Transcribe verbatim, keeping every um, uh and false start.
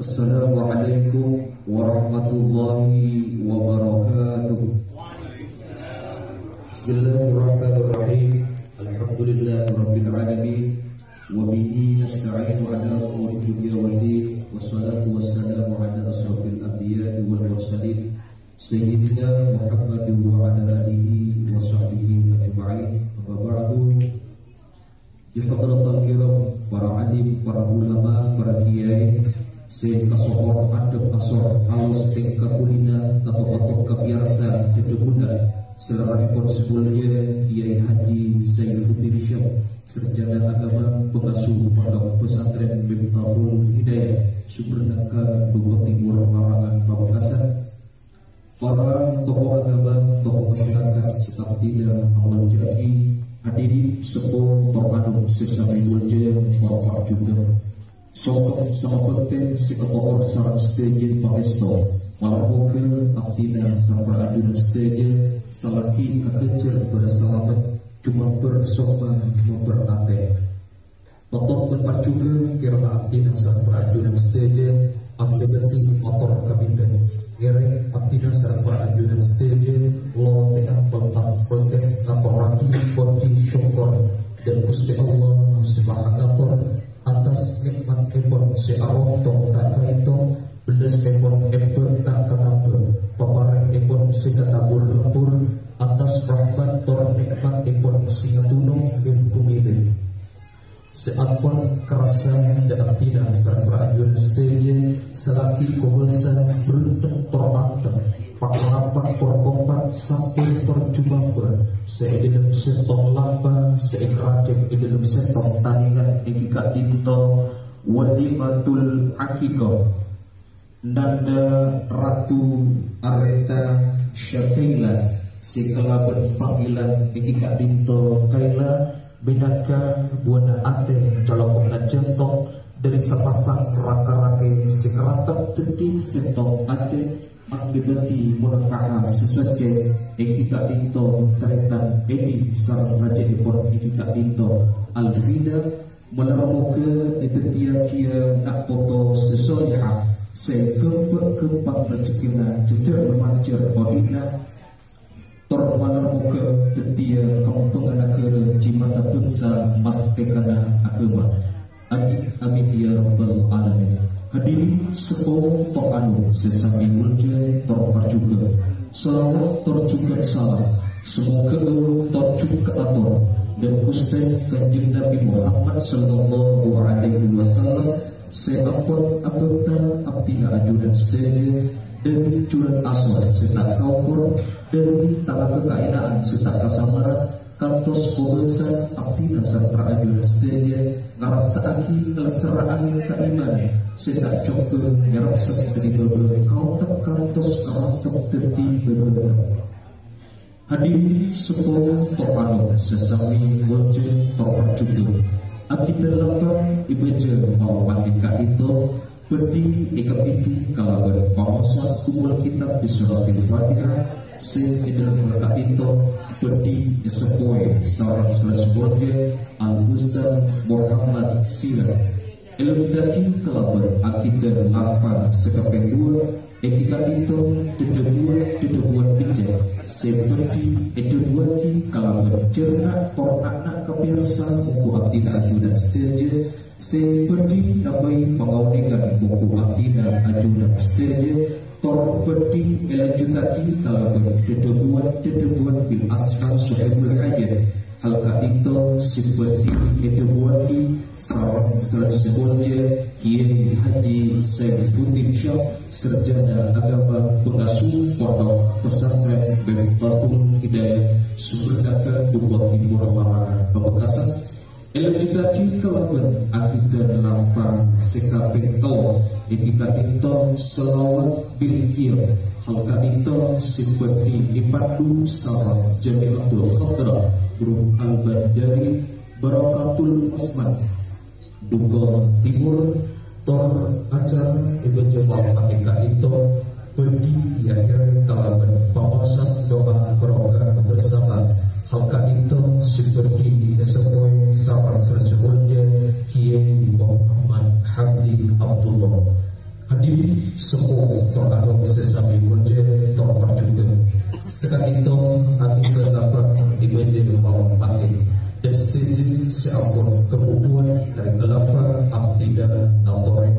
Assalamualaikum warahmatullahi wabarakatuh. Bismillahirrahmanirrahim. Alhamdulillahirabbil alamin. Wa bihi nasta'inu ala umuri dunya waddin. Wassalatu wassalamu ala asyrafil anbiya'i wal mursalin, Sayyidina Muhammadin wa ala alihi wa sahbihi ajma'in. Amma ba'du. Ya hadratal kiram, para alim, para ulama, para kiai, sè kasohor adhep asor, alos tèngka kulina, kato-kato kapiyarsa, dhedhebuna, salerana pon sè molja, Kiai Haji Saifuddin Syah, sarjana agama, pengasuh Pondok Pesantren Miftahul Hidayah, Sumber Nangka, Lombok Timur, Larangan, Pamekasan. Para tokoh agama, tokoh masyarakat, sè abdhina amolja'aghi, hadirin sepuh tor anom sè samè molja, Bapak Jurang. Songkem samapènten sè ato'or sareng sadhâjâ pangèsto. Malar moghâ abdhina sareng para ajunan sadhâjâ salaghi aghânjhâr bârâs salamet, coma bâr soma, coma bâr atè. Patot bân parjhughâ kèrana abdhina sareng para ajunan sadhâjâ abdhi bhâkti mator kabinten. Ngèrèng abdhina sareng para ajunan sadhâjâ lotè'an pelpas pelkes ngatorraghi pojhi sokkor dâ' Ghustè Allah sè Maha Ngator atas nè'matèpon sè arontong ta' kaètong, bellâsèpon èbâ' ta' katambhâ, paparèngèpon sè ta' tabur-lembur atas rahmat tor nè'matèpon sè ngatunong lèr-kumèlèr. Sè ampon karassa dâ' abdhina sareng para ajunan sadhâjâ, salaghi kobâsa beruntung tor anteng, pakarapan tor kompak, sampèr tor jumabâr, sè è dâlem sèttong lampa, sè èkaracèk è dâlem sèttong tanèngan èngghi ka'dinto walimatul aqiqah. Nanda Ratu Areta Syakaila sè kalabân panggilan èngghi ka'dinto Kaila, mènangka buwâna atè caloko'na jantong dâri sapasang raka-rakè sè karantep dhâddhi sèttong atè, mandhâbâdhi monakaha sè soccè èngghi ka'dinto tarètan Edi sareng rajâèpon èngghi ka'dinto Alfrida. Malar moghâ èdhâddhiyâghiyâ na' poto sè solèha, sè ghâmpa-ghâmpang rejhekkèna jhâjhâr manjhâr odi'na. Tor malar moghâ dhâddhiyâ kembhângnga naghârâ, jimata bhângsa, mastèkana aghâma. Amin, amin, ya rabbal alamin. Hadirin sepuh tor anom sè samè molja tor parjhughâ. Shalawat tor jhughân salam, samoghâ tor jhughân ator dâ' Ghustè Kanjeng Nabi Muhammad sallallahu alaihi wasallam sè ampon abhâkta abdhina ajunan sadhâjâ dâri jhughân asor sè ta' kaokor, dâri talaga kaèna'an sè ta' kasamarrâ, kantos kobâsa abdhina sareng para ajunan sadhâjâ ngarassa'aghi kalessèrra'an kaimanan sè ta' cokor nyarapsep dâri bâbâ kaontek kantos karantep dâddhi bâbâna. Hadirin sepuh tor anom sè samè molja tor parjhughâ. Akidah lambang èbâca mawon panèka ka'dinto. Bhâdhi èkabinti kalabân pamaosan Ummul Kitab bi suratil Fatihah sè è dâlem ka'dinto bhâdhi èsèpowè sareng salèsèponna Al Ustaz Muhammad Siraj. Èlanjutaghi kalabân akidah lambang sè kapèng duwâ', èngghi ka'dinto dhâdhâbuwân-dhâdhâbuwân bhâjjhâ' sè bhâdhi èdhâbuwaghi kalabân jhârna' tor na'-kana' kapèyarsa mongghu abdhina ajunan sadhâjâ. Sè bhâdhi nambâi pangaonèngan mongghu abdhina ajunan sadhâjâ, tor bhâdhi èlanjutaghi kalabân dhâdhâbuwân-dhâdhâbuwân bil asma sohibul hajat. Hal ka'dinto sè bhâdhi èdhâbuwaghi sareng salèsèponna Kiai Haji Saifuddin Syah, sarjana agama, pengasuh Pondok Pesantren Miftahul Hidayah, Sumber Nangka, Lombok Timur, Larangan, Pamekasan. Èlanjutaghi kalabân akidah lambang sè kapèng tello', èngghi ka'dinto shalawat bil qiyam. Hal ka'dinto sè bhâdhi èpandu sareng Jamiatul Hadrah Grup Al-Bandari Barakatul Asman, Duko Timur, tor acara èbâca mawon panèka ka'dinto bhâdhi èakhèrè kalabân pamaosan doa berbuka bersama. Hal ka'dinto sè bhâdhi èsèpowè sareng salèsèponna Kiai Muhammad Hamdi Abdullah. Sepo tor agom sè sami bhâjjhâ tor parjhughâ. Saka'dinto abdhina lapar è bhâjjhâ mawon paghi. Dhâddhi sè ampon kabubuwân dhâri kalapar abdhina ngatorè